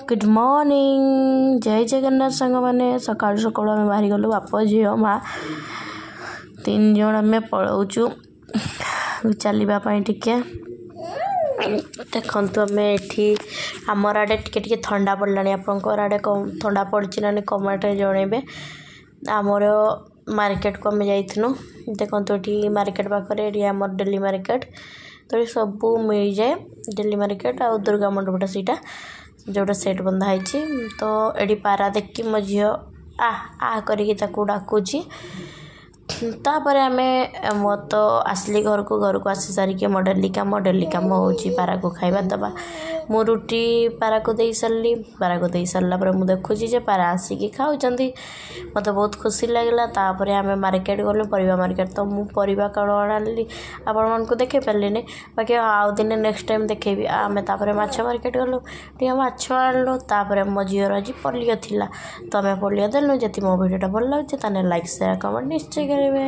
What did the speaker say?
Good morning, ଜୟ ଜଗନ୍ନାଥ ସାଙ୍ଗମାନେ। ସକାଳୁ ସକାଳୁ ଆମେ ବାହାରିଗଲୁ, ବାପ ଝିଅ ମା ତିନି ଜଣ ଆମେ ପଳାଉଛୁ ଚାଲିବା ପାଇଁ ଟିକେ। ଦେଖନ୍ତୁ, ଆମେ ଏଠି ଆମର ଆଡ଼େ ଟିକେ ଟିକେ ଥଣ୍ଡା ପଡ଼ିଲାଣି। ଆପଣଙ୍କର ଆଡ଼େ ଥଣ୍ଡା ପଡ଼ିଛି ନା କମେଣ୍ଟରେ ଜଣାଇବେ। ଆମର ମାର୍କେଟକୁ ଆମେ ଯାଇଥିଲୁ। ଦେଖନ୍ତୁ, ଏଠି ମାର୍କେଟ ପାଖରେ, ଏଠି ଆମର ଡେଲି ମାର୍କେଟ, ତ ଏଠି ସବୁ ମିଳିଯାଏ। ଡେଲି ମାର୍କେଟ ଆଉ ଦୁର୍ଗା ମଣ୍ଡପଟା ସେଇଟା ଯେଉଁଟା ସେଟ୍ ବନ୍ଧା ହେଇଛି। ତ ଏଠି ପାରା ଦେଖିକି ମୋ ଝିଅ ଆ ଆ କରିକି ତାକୁ ଡାକୁଛି। ତାପରେ ଆମେ, ମୁଁ ତ ଆସିଲି ଘରକୁ। ଘରକୁ ଆସି ସାରିକି ମୋ ଡେଲି କାମ, ଡେଲି କାମ ହେଉଛି ପାରାକୁ ଖାଇବା ଦେବା। ମୁଁ ରୁଟି ପାରାକୁ ଦେଇ ସାରିଲି। ପାରାକୁ ଦେଇ ସାରିଲା ପରେ ମୁଁ ଦେଖୁଛି ଯେ ପାରା ଆସିକି ଖାଉଛନ୍ତି। ମୋତେ ବହୁତ ଖୁସି ଲାଗିଲା। ତାପରେ ଆମେ ମାର୍କେଟ ଗଲୁ, ପରିବା ମାର୍କେଟ। ତ ମୁଁ ପରିବା କ'ଣ ଆଣିଲି ଆପଣମାନଙ୍କୁ ଦେଖାଇ ପାରିଲିନି, ବାକି ଆଉ ଦିନେ ନେକ୍ସଟ ଟାଇମ୍ ଦେଖେଇବି। ଆମେ ତାପରେ ମାଛ ମାର୍କେଟ ଗଲୁ, ଟିକେ ମାଛ ଆଣିଲୁ। ତାପରେ ମୋ ଝିଅର ଆଜି ପୋଲିଓ ଥିଲା, ତ ଆମେ ପୋଲିଓ ଦେଲୁ। ଯଦି ମୋ ଭିଡ଼ିଓଟା ଭଲ ଲାଗୁଛି, ତାହେଲେ ଲାଇକ୍, ସେୟାର, କମେଣ୍ଟ ନିଶ୍ଚୟ କରିବେ।